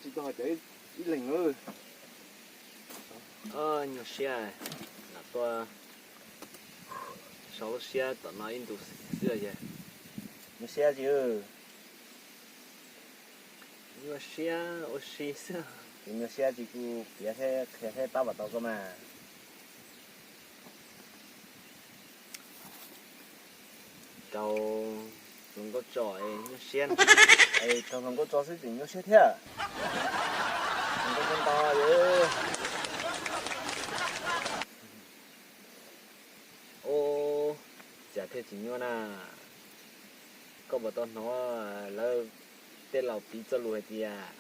Tsis tau cov ib leeg. Nyuaj siab, lam tuaj so lub siab tom no ib ntus xwb os. Nyuaj siab tsis, nyuaj siab ua si xwb. Ces nyuaj siab tsis kuj piav thiab qhia thiab pab pam tau koj mas. Raug hluas nkauj tso es nyuaj siab. Es raug hluas nkauj tso xwb tseem nyuaj siab thiab. Hluas nkauj ntau. Ub, cas thiaj tsis nyuaj na? Koj puas tau hnov lawv tej laus piv txoj lus hais tias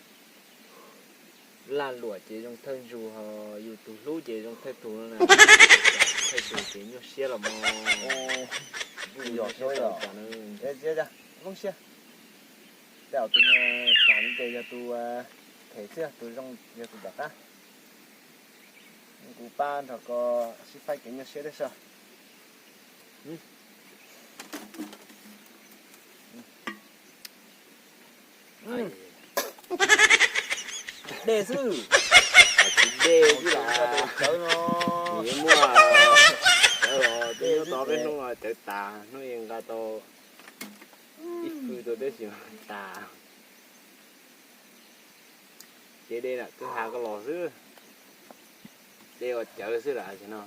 lag luam ces zoo thawj ntug, ho yus tus hlub ces zoo thawj tug no na. Thawj tug ces nyuaj siab los mas. Yog siab, zoo siab. Tej zaum tus no tham li ces yog tus phem xwb, tus zoo yog tus tom qab. Kuv pab nrog koj sib faib kev nyuaj siab thiab soj. Dej xwb. Tsis dej xwb las. Cawv no. Nws muaj cawv los twb nyob tau peb hnub no cawv tas, hnub ib nqa tau ib fwj tau teb sis tas. Ces dej lam kwj ha koj los xwb. Dej ua cawv xwb lam no.